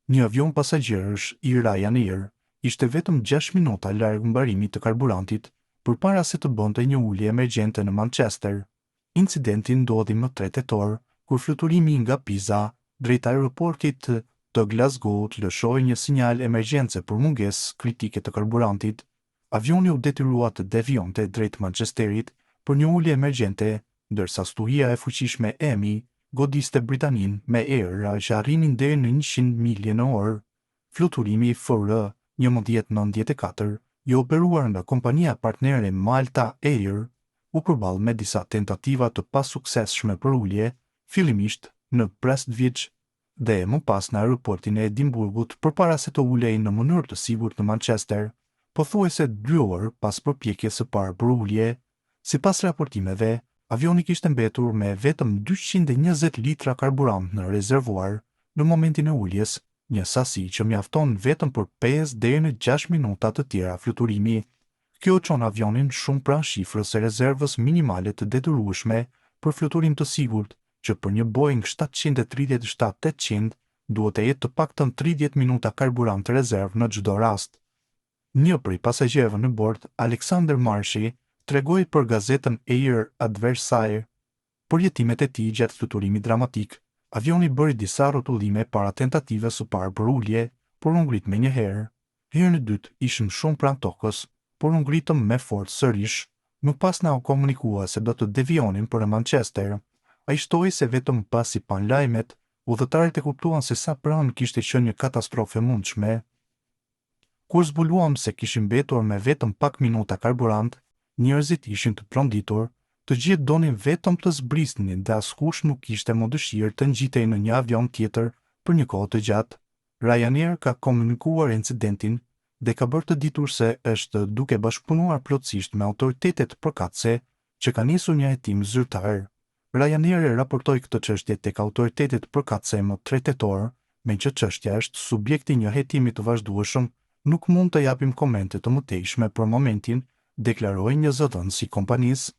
Një avion pasagjerësh i Ryanair ishte vetëm gjashtë minuta larg mbarimit të karburantit përpara se të bënte një ulje emergjente në Manchester. Incidenti ndodhi më tre tetor, kur fluturimi nga Pisa drejt aeroportit të Glasgow-t lëshoi një sinjal emergjence për mungesë kritike të karburantit. Avioni u detyrua të devijonte drejt Manchesterit për një ulje emergjente, ndërsa stuhia e fuqishme Amy godiste Britaninë me erëra që arrinin deri në 100 milje në orë. Fluturimi FR 1194, i operuar nga kompania partnere Malta Air, u përball me disa tentativa të pasuksesshme për ulje, fillimisht në Prestwich dhe më pas në aeroportin e Edinburgut përpara se të ulej në mënyrë të sigurt në Manchester, pothuajse dy orë pas përpjekjes së parë për ulje. Sipas raportimeve, avioni kishte mbetur me vetëm 220 litra karburant në rezervuar në momentin e uljes, një sasi që mjafton vetëm për 5 deri në 6 minuta të tjera fluturimi. Kjo çon avionin shumë pranë shifrës së rezervës minimale të detyrueshme për fluturim të sigurt, që për një Boeing 737-800 duhet të jetë të paktën 30 minuta karburant rezervë në çdo rast. Një prej pasagjerëve në bord, Alexander Marshi, tregoi për gazetën Air Adversaire përjetimet e tij gjatë fluturimit dramatik. Avioni bëri disa rrotullime para tentativës së parë për ulje, por u ngrit menjëherë. Herën e dytë ishim shumë pranë tokës, por u ngritëm me forcë sërish. Më pas na u komunikua se do të devijonim për në Manchester. Ai shtoi se vetëm pasi panë lajmet, udhëtarët e kuptuan se sa pranë kishte qenë një katastrofë e mundshme. Kur zbuluam se kishim mbetur me vetëm pak minuta karburant, njerëzit ishin të tronditur, të gjithë donin vetëm të zbrisnin dhe askush nuk kishte më dëshirë të ngjitej në një avion tjetër për një kohë të gjatë. Ryanair ka komunikuar incidentin dhe ka bërë të ditur se është duke bashkëpunuar plotësisht me autoritetet përkatëse që ka nisur një hetim zyrtar. Ryanair e raportoi këtë çështje tek autoritetet përkatëse më 3 tetor, meqë çështja është subjekt i një hetimi të vazhdueshëm, nuk mund të japim komente të mëtejshme për momentin, deklaroi një zëdhënës i kompanisë.